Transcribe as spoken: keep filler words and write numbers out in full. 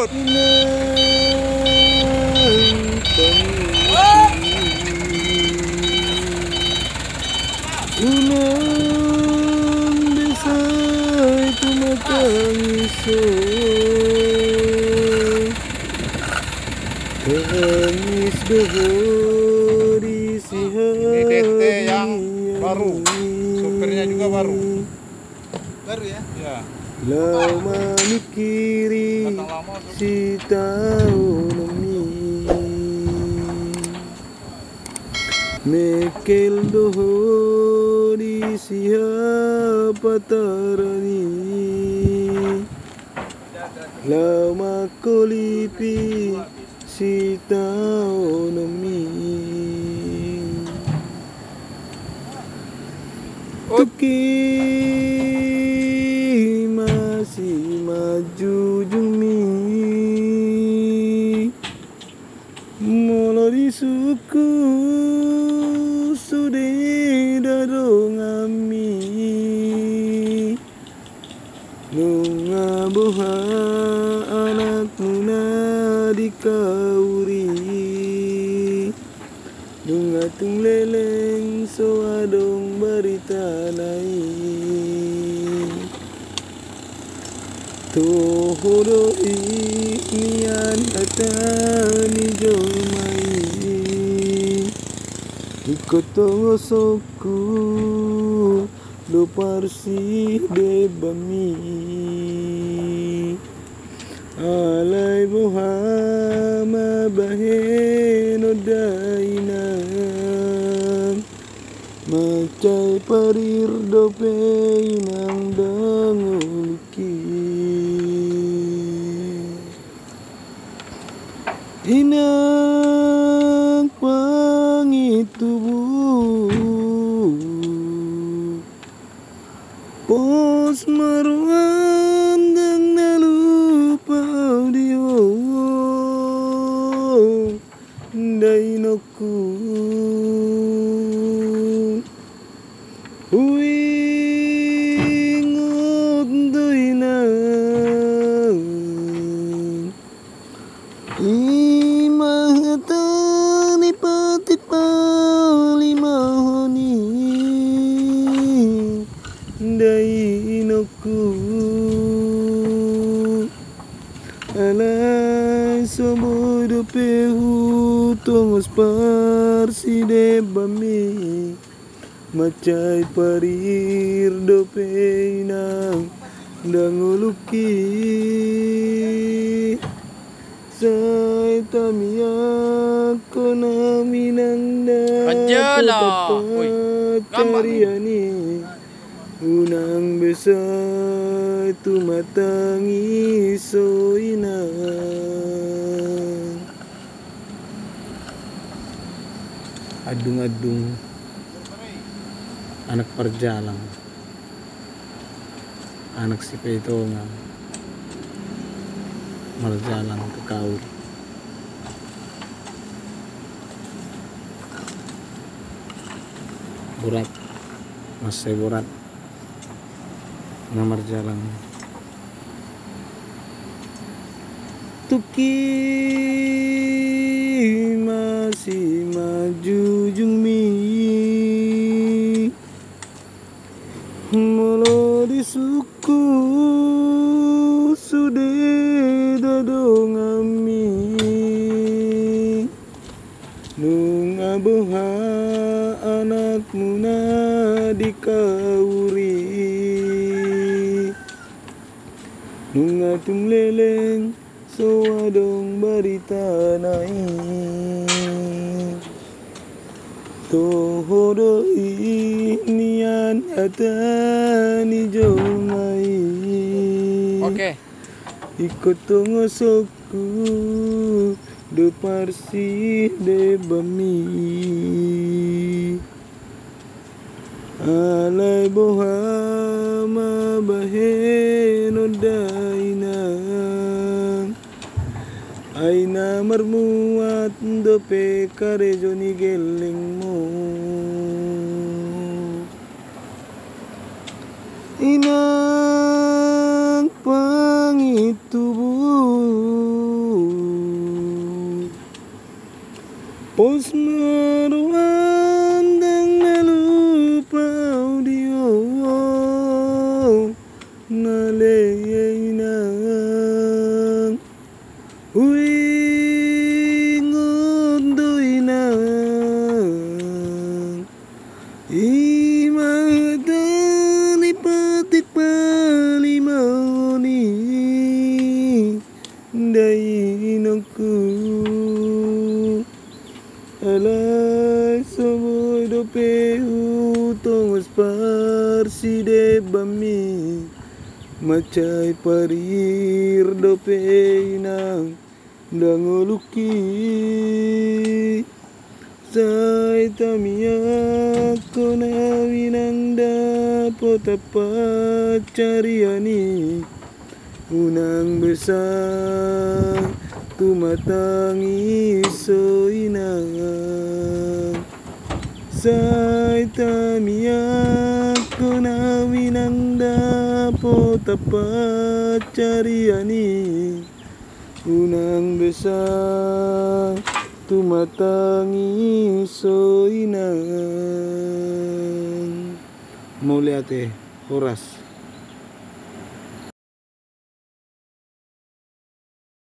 Inang, inang, besa i tumatangis ho. Tangis do ho di si... Ini D T yang baru. Supirnya juga baru. Baru ya? Ya. Laho mamingkiri sitaononmi. Mengkel do ho di sihapatarani. Laho mangkolipi sitaononmi. Tungki ma simanjujungmi. Molo disungkun sude dadonganmi. Nunga boha anakmuna di kauri. Nunga tung leleng so adong baritana i. Toho do i nian hata ni jolma i. Ingkon tongosonku do parsidebanmi. Alai boha ma bahenon da inang. Mansai parir dope inang dang uluki. Inang pangintubu. Pos ma roham dang na lupa au di ho. Dainonku. Huingot do inang. I ma hata ni patik palimahon i. Dainonku. Alai so boi dope hutongos parsidebanmi. Mansai parir dope inang dang uluki. Sai tamiangkon hami nang da... Raja lah. Oi, gambar ni. Pancarian i. Unang besa i tumatangis ho inang. Adung-adung anak parjalang. Anak si Paitonga marjalang tu kaur. Borat, mansai borat na marjalang. Tungki ma simanjujungmi. Molo disungkun sude dadonganmi. Nunga boha anakmuna di kauri. Nunga tung leleng so adong baritana i. Toho do i nian hata ni jolma i. Oke. Ingkon tongosonku do parsidebanmi. Alai boha ma bahenon da inang. Ai na marmuat dope karejo ni gellengmu. Inang pangintubu. Pos ma roham ndang na lupa au di ho, ale inang. Huingot do inang, i ma hata ni patik palimaon i, dainangku. Alai so boi dope hutongos parsidebanmi, mansai parir dope inang dangolungki. Sai tamiangkon au inang dapot pancarian i, unang besa tumatangis ho inang. Sai tamiangkon au inang dapot pancarian i, unang besa tumatangis ho inang. Mauliate, horas.